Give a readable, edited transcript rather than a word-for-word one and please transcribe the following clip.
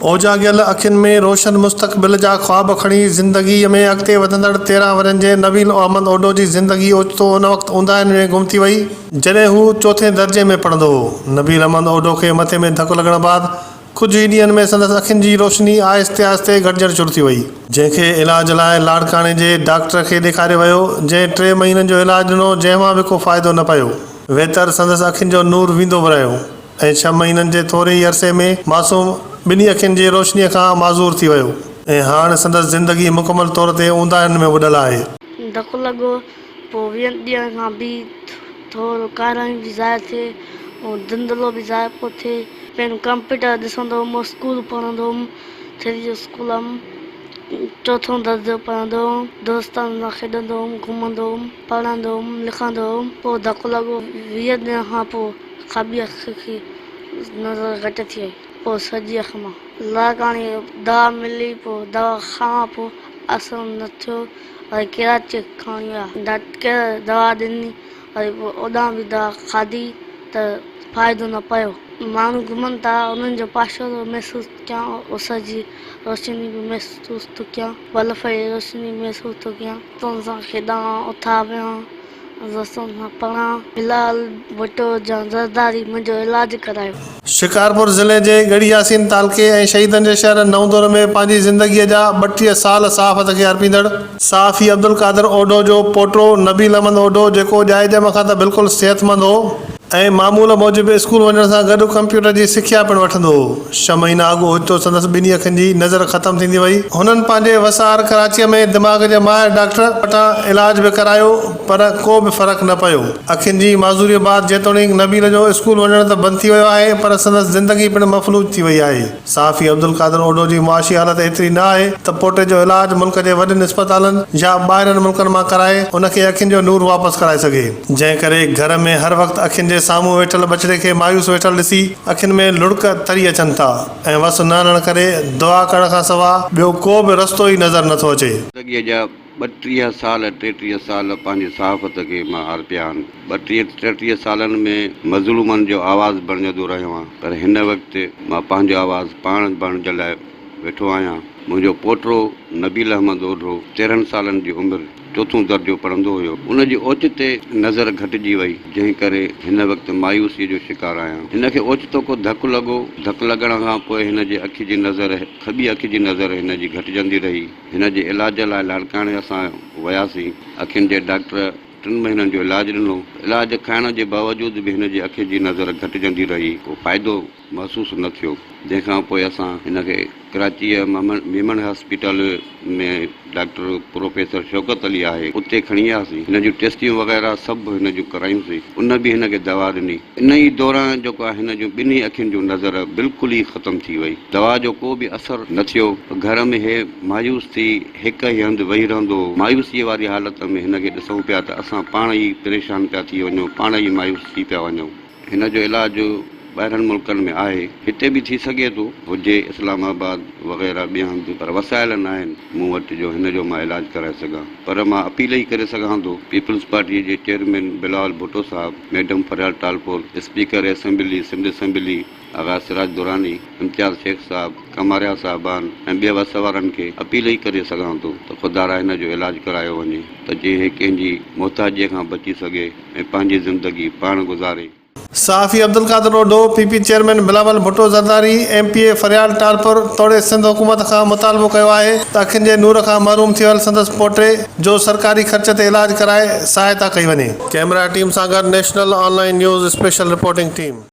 اوجاڳيل اکين ۾ روشن مستقبل جا خواب کڻي زندگيء ۾ اڳتي وڌندڙ 13 ورهين جي نبيل احمد اوڍو جي زندگي اوچتو ان وقت اونداهين ۾ گم ٿي وئي، جڏهن هو چوٿين درجي ۾ پڙهندو هو. نبيل احمد اوڍو کي مٿي ۾ ڌڪ لڳڻ بعد ڪجهه ئي ڏينهن ۾ سندس اکين جي روشني آهستي آهستي گهٽجڻ شروع ٿي وئي. جنهن کي علاج لاء لاڙڪاڻي جي ڊاڪٽر کي ڏيکاريو ويو، جنهن ٽي مهينن جو علاج ڏنو، جنهن مان به ڪو فائدو نه پيو. ويتر سندس اکين جو نور ويندو به رهيو. ۽ ڇهه مهينن جي ٿوري ئي عرصي ۾ معصوم ٻنهي اکين جي روشنيء کان معذور ٿي ويو ۽ هاڻ سندس زندگي مڪمل طور تي اونداهين ۾ ٻڏل آهي. ڌڪ لڳو، پوء ويهن ڏينهن کان به ٿورو ڪارائين به ظاهر ٿئي ۽ ڌنڌلو به ظاهر پيو ٿئي. پهريون ڪمپيوٽر ڏسندو هوم، اسڪول پڙهندو هوم، ٿري جو اسڪول هوم، چوٿون درجو پڙهندو هوم، دوستن سان کيڏندو هوم، گهمندو هوم، پڙهندو هوم، لکندو هوم، پوء ڌڪ لڳو، 20 ڏينهن کان پوء کاٻي اک کي نظر گهٽ ٿي وئي پوء سڄي اک مان. لاڙڪاڻي دوا ملي پوء دوا کاوان پوء اثر نه ٿيو وري ڪراچي کڻي ويا ڊاڪٽر دوا ڏني وري پوء اوڏانهن به دوا کاڌي ته فائدو نه پيو. ماڻهو گهمن ٿا انهن جو پاسيرو محسوس ڪيان اس جي روشني به محسوس ٿو ڪيان بلف جي روشني محسوس ٿو ڪيان تون سان کيڏان اٿان ويهان. دوستن سان پڙهان. بلال ڀٽو جان زرداري منهنجو علاج ڪرايو. شڪارپور ضلعي جي ڳڙهي ياسين تعلقي ۽ شهيدن جي شهر نئون دور ۾ پنهنجي زندگيء جا 32 سال صحافت کي ارپيندڙ صحافي عبدالقادر اوڍو جو پوٽو نبيل احمد اوڍو جيڪو ڄائي ڄم کان ته بلڪل صحتمند هو ۽ معمول موجب اسڪول وڃڻ سان گڏ ڪمپيوٽر جي سکيا پڻ وٺندو هو. ڇهه مهينا اڳ اوچتو سندس ٻنهي اکين جي نظر ختم ٿيندي وئي. هنن پنهنجي وس آهر ڪراچيء ۾ دماغ جي ماهر ڊاڪٽر وٽان علاج به ڪرايو پر ڪو به فرق نه پيو. اکين جي معذوريء بعد جيتوڻيڪ نبيل جو اسڪول وڃڻ ته بند ٿي ويو آهي پر سندس زندگي پڻ مفلوج ٿي وئي آهي. صحافي عبدالقادر اوڍو جي معاشي حالت ايتري نه آهي ته پوٽي جو علاج ملڪ جي وڏين اسپتالن يا ٻاهرين ملڪن مان ڪرائي ان کي اکين جو نور واپس ڪرائي سگهي. جنهن ڪري گهر ۾ هر وقت اکين جي سامهون ويٺل ٻچڙي کي مايوس ويٺل ڏسي اکين ۾ لڙڪ تري اچن ٿا ۽ وس نه هلڻ ڪري دعا ڪرڻ کان سوا ٻيو ڪو به رستو ئي نظر نه ٿو اچي. زندگيء جا 32 سال، 33 سال پنهنجي صحافت کي مان ارپيا آهن. 32، 33 سالن ۾ مظلومن جو آواز بڻجندو رهيو آهيان، پر هن وقت مان پنهنجو آواز پاڻ بڻجڻ لاء ويٺو آهيان. منهنجو پوٽو نبيل احمد اوڍو 13 سالن جي عمر چوٿون درجو پڙهندو هيو. ان جي اوچتي نظر گهٽجي وئي، جنهن ڪري هن وقت مايوسيء جو شڪار آهيان. هن کي اوچتو ڪو ڌڪ لڳو. ڌڪ لڳڻ کان پوء هن جي اک جي نظر، کٻي اک جي نظر هن جي گهٽجندي رهي. هن جي علاج لاء لاڙڪاڻي اسان وياسين. اکين جي ڊاڪٽر ٽن مهينن جو علاج ڏنو. علاج کائڻ جي باوجود به هن جي اکين جي نظر گهٽجندي رهي. ڪو فائدو محسوس نه ٿيو. جنهن کان پوء اسان هن کي ڪراچيء Memon hospital ۾ doctor professor Shaukat Ali آهي اتي کڻي وياسين. هن جون ٽيسٽيون وغيره سڀ هن جون ڪرايون سين. ان به هن کي دوا ڏني. ان ئي دوران جيڪو آهي هن جون ٻنهي اکين جون نظر بلڪل ئي ختم ٿي وئي. دوا جو ڪو به اثر نه ٿيو. گهر ۾ هي مايوس ٿي هڪ ئي هنڌ ويهي رهندو هو. مايوسيء واري حالت ۾ هن کي ڏسون پيا ته اسان پاڻ ئي پريشان پيا ٿي وڃون، پاڻ ئي مايوس ٿي پيا وڃون. هن جو علاج ٻاهرن ملڪن ۾ آهي، هتي به ٿي سگهي ٿو، هجي اسلام آباد وغيره ٻين هنڌ، پر وسائل ناهن مون وٽ جو هن جو مان علاج ڪرائي سگهان. پر مان اپيل ئي ڪري سگهان ٿو پيپلز پارٽيء جي چيئرمين بلاول ڀٽو صاحب، madam Faryal Talpur, speaker assembly Sindh assembly Agha Siraj Durrani, Imtiaz Shaikh صاحب، قماريا صاحبان ۽ ٻين وس وارن کي اپيل ئي ڪري سگهان ٿو ته خدارا هن جو علاج ڪرايو وڃي ته جيئن هي ڪنهن جي محتاجيء کان بچي سگهي ۽ پنهنجي زندگي پاڻ گذاري. صحافي Abdulqadir Odho, P P chairman Bilawal Bhutto Zardari, M P A Faryal Talpur توڙي سنڌ حڪومت کان مطالبو ڪيو آهي ته اکين جي نور کان محروم ٿي ويل سندس پوٽي جو سرڪاري خرچ تي علاج ڪرائي سهائتا ڪئي وڃي. ڪئميرا ٽيم سان گڏ national online news special reporting team.